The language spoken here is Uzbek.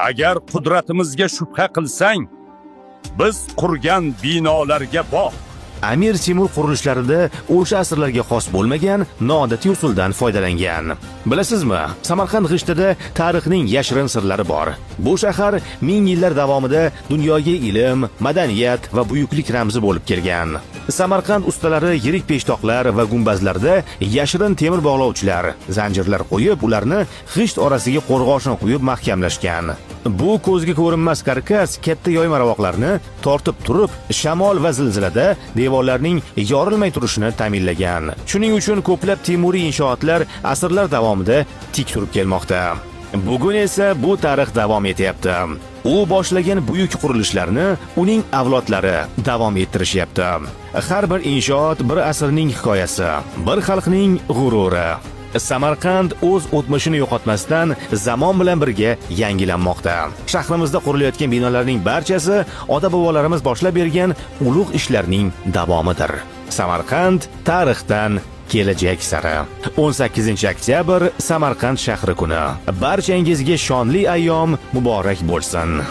Agar qudratimizga shubha qilsang, biz qurgan binolarga boq. Amir Temur qurilishlarida o'sha asrlarga xos bo'lmagan noodatiy usuldan foydalangan. Bilasizmi, Samarqand g'ishtida tarixning yashirin sirlari bor. Bu shahar ming yillar davomida dunyoga ilm, madaniyat va buyuklik ramzi bo'lib kelgan. Samarqand ustalari yirik peshtoqlar va gumbazlarda yashirin temir bog'lovchilar, zanjirlar qo'yib, ularni g'isht orasiga qo'rg'oshin quyib mahkamlashgan. Bu ko'zga ko'rinmas karkas katta yoyma ravoqlarni tortib turib, shamol va zilzilada devorlarning yorilmay turishini ta'minlagan. Shuning uchun ko'plab Temuriy inshootlar asrlar davomida tik turib kelmoqda. Bugun esa bu tarix davom etyapti. U boshlagan buyuk qurilishlarni uning avlodlari davom ettirishyapti. Har bir inshoot bir asrning hikoyasi, bir xalqning g'ururi. Samarqand o'z o'tmishini yo'qotmasdan zamon bilan birga yangilanmoqda. Shahrimizda qurilayotgan binolarning barchasi ota-bobolarimiz boshlab bergan ulug' ishlarning davomidir. Samarqand tarixdan kelajak sari. 18 oktyabr, Samarqand shahri kuni. Barchangizga shonli ayyom muborak bo'lsin.